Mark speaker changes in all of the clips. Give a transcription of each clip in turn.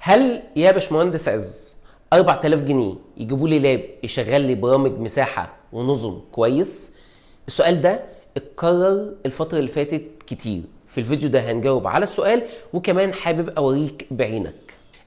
Speaker 1: هل يا باشمهندس عز 4000 جنيه يجيبوا لي لاب يشغل لي برامج مساحة ونظم كويس؟ السؤال ده اتكرر الفترة اللي فاتت كتير. في الفيديو ده هنجاوب على السؤال، وكمان حابب اوريك بعينك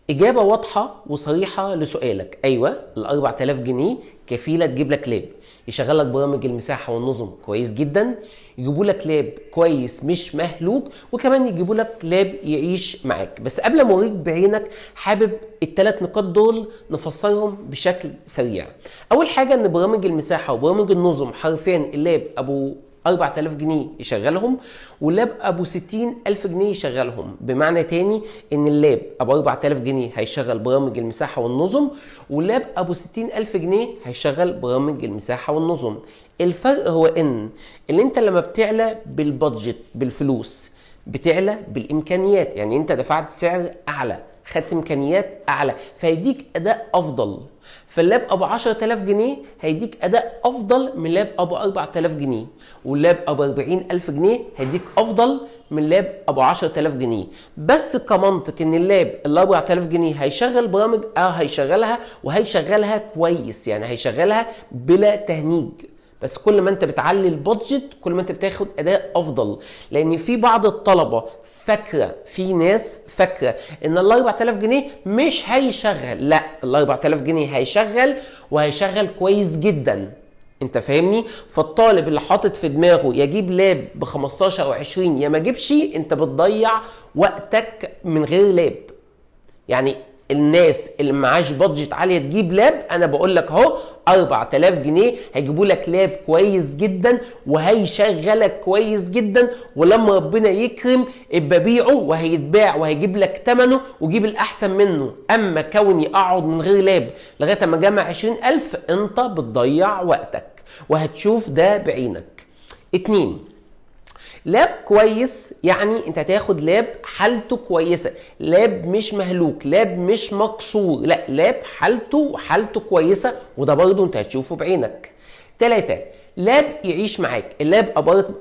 Speaker 1: اجابه واضحة وصريحة لسؤالك. ايوه، ال 4000 جنيه كفيله تجيب لك لاب يشغل لك برامج المساحة والنظم كويس جدا، يجيبوا لك لاب كويس مش مهلوك، وكمان يجيبوا لك لاب يعيش معاك. بس قبل ما اوريك بعينك حابب الثلاث نقاط دول نفسرهم بشكل سريع. اول حاجة ان برامج المساحة وبرامج النظم حرفيا اللاب ابو 4000 جنيه يشغلهم، واللاب ابو 60000 جنيه يشغلهم. بمعنى تاني ان اللاب ابو 4000 جنيه هيشغل برامج المساحة والنظم، واللاب ابو 60000 جنيه هيشغل برامج المساحة والنظم. الفرق هو ان اللي انت لما بتعلى بال budget بالفلوس بتعلى بالامكانيات، يعني انت دفعت سعر اعلى خدت امكانيات اعلى فهيديك اداء افضل. فاللاب ابو 10000 جنيه هيديك اداء افضل من لاب ابو 4000 جنيه، واللاب ابو 40000 جنيه هيديك افضل من لاب ابو 10000 جنيه. بس كمنطق ان اللاب ال 4000 جنيه هيشغل برامج هيشغلها وهيشغلها كويس، يعني هيشغلها بلا تهنيج. بس كل ما انت بتعلي ال budget كل ما انت بتاخد اداء افضل، لان في بعض الطلبة فاكره، في ناس فاكره ان ال 4000 جنيه مش هيشغل. لا، ال 4000 جنيه هيشغل وهيشغل كويس جدا. انت فاهمني؟ فالطالب اللي حاطط في دماغه يجيب لاب ب 15 او 20 يا ما اجيبش، انت بتضيع وقتك من غير لاب. يعني الناس اللي معاش budget عالية تجيب لاب، انا بقول لك اهو 4000 جنيه هيجيبوا لك لاب كويس جدا وهيشغلك كويس جدا، ولما ربنا يكرم ابقى بيعه وهيتباع وهيجيب لك ثمنه وجيب الاحسن منه. اما كوني اقعد من غير لاب لغاية ما اجمع 20000 انت بتضيع وقتك وهتشوف ده بعينك. 2، لاب كويس، يعني انت هتاخد لاب حالته كويسة، لاب مش مهلوك، لاب مش مكسور، لا لاب حالته كويسة، وده برضو انت هتشوفه بعينك. 3، لاب يعيش معاك. اللاب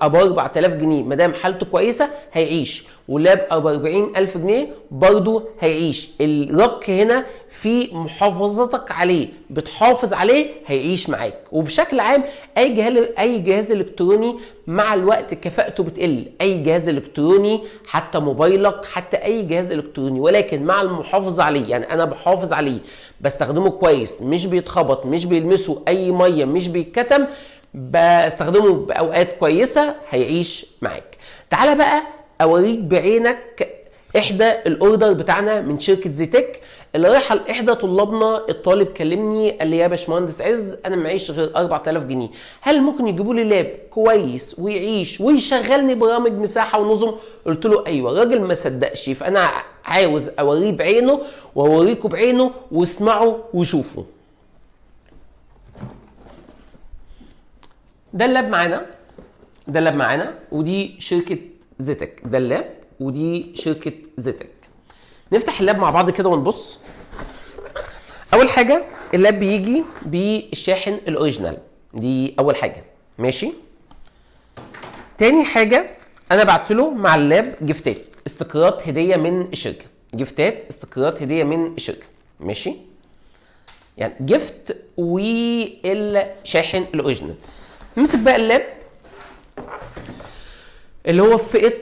Speaker 1: ابو 4000 جنيه ما دام حالته كويسة هيعيش، ولاب ابو 40000 جنيه برضو هيعيش. الرك هنا في محافظتك عليه، بتحافظ عليه هيعيش معاك. وبشكل عام اي جهاز الكتروني مع الوقت كفاءته بتقل، اي جهاز الكتروني حتى موبايلك حتى اي جهاز الكتروني، ولكن مع المحافظة عليه، يعني انا بحافظ عليه بستخدمه كويس، مش بيتخبط، مش بيلمسه اي مية، مش بيتكتم، بستخدمه باوقات كويسة هيعيش معاك. تعالى بقى اوريك بعينك احدى ال order بتاعنا من شركة زيتك اللي رايحة لاحدى طلابنا. الطالب كلمني قال لي يا باشمهندس عز انا معيش غير 4000 جنيه، هل ممكن يجيبوا لي لاب كويس ويعيش ويشغلني برامج مساحة ونظم؟ قلت له ايوه. الراجل ما صدقش، فانا عاوز اوريه بعينه واوريكم بعينه، واسمعوا وشوفوا. ده اللاب معانا، ده اللاب معانا، ودي شركة زيتك. ده اللاب ودي شركة زيتك. نفتح اللاب مع بعض كده ونبص. أول حاجة اللاب بيجي بالشاحن ال original، دي أول حاجة، ماشي. تاني حاجة أنا بعت له مع اللاب gift ات، استيكرات هدية من الشركة، gift ات استيكرات هدية من الشركة، ماشي. يعني gift والشاحن ال original. نمسك بقى اللاب اللي هو في فئة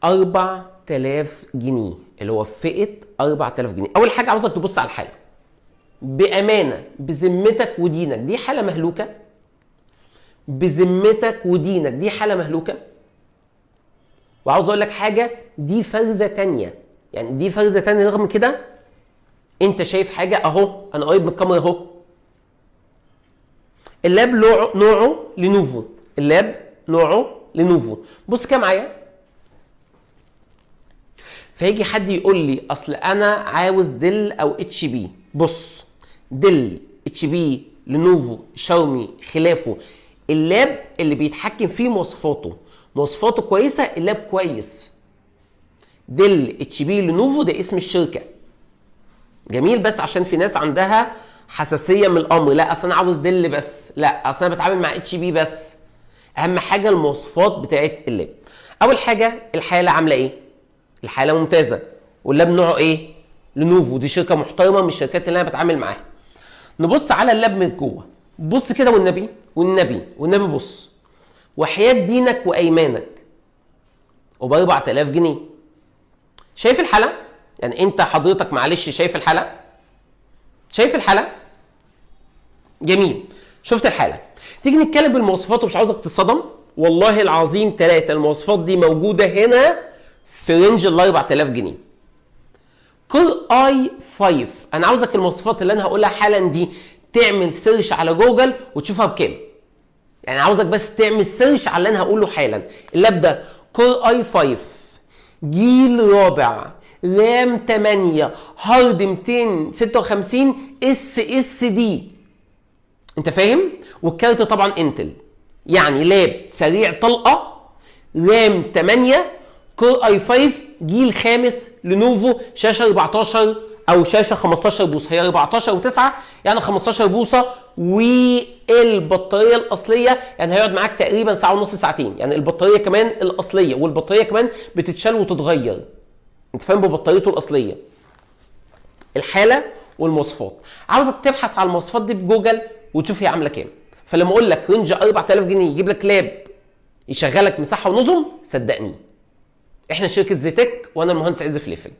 Speaker 1: 4000 جنيه، اللي هو في فئة 4000 جنيه. أول حاجة عاوزك تبص على الحالة بأمانة، بذمتك ودينك دي حالة مهلوكة؟ بذمتك ودينك دي حالة مهلوكة؟ وعاوز أقول لك حاجة، دي فرزة تانية، يعني دي فرزة تانية. رغم كده أنت شايف حاجة أهو، أنا قريب من الكاميرا أهو. اللاب نوعه لينوفو، اللاب نوعه لينوفو. بص كده معايا. فيجي حد يقول لي اصل انا عاوز ديل او اتش بي. بص، ديل، اتش بي، لينوفو، شاومي، خلافه، اللاب اللي بيتحكم فيه مواصفاته، مواصفاته كويسة، اللاب كويس. ديل، اتش بي، لينوفو ده اسم الشركة. جميل، بس عشان في ناس عندها حساسية من الامر، لا اصل انا عاوز ديل بس، لا اصل انا بتعامل مع اتش بي بس. اهم حاجة المواصفات بتاعت اللاب. اول حاجة الحالة عامله ايه؟ الحالة ممتازة. واللاب نوعه ايه؟ لينوفو دي شركة محترمه من الشركات اللي انا بتعامل معاها. نبص على اللاب من جوه، بص كده والنبي والنبي والنبي، بص وحياة دينك وايمانك، وب 4000 جنيه. شايف الحالة؟ يعني انت حضرتك معلش شايف الحالة؟ شايف الحالة؟ جميل، شفت الحالة. تيجي نتكلم بالمواصفات، ومش عاوزك تتصدم والله العظيم ثلاثة، المواصفات دي موجودة هنا في range ال 4000 جنيه. Core i5، انا عاوزك المواصفات اللي انا هقولها حالا دي تعمل search على جوجل وتشوفها بكام. يعني عاوزك بس تعمل search على اللي انا هقوله حالا. اللاب ده Core i5 جيل رابع، RAM 8، hard 256 SSD، انت فاهم؟ والكارت طبعا Intel. يعني لاب سريع طلقه، RAM 8، Core i5 جيل خامس، لينوفو، شاشة 14 او شاشة 15 بوصه، هي 14 و9 يعني 15 بوصه، والبطاريه الاصلية يعني هيقعد معاك تقريبا ساعة ونص ساعتين، يعني البطارية كمان الاصلية، والبطاريه كمان بتتشال وتتغير، انت فاهم، ببطاريته الاصلية. الحالة والمواصفات، عاوزك تبحث على المواصفات دي بجوجل وتشوف هي عامله كام. فلما اقول لك range 4000 جنيه يجيب لك لاب يشغلك مساحة ونظم، صدقني. احنا شركة زيتك، وانا المهندس عز فليفل.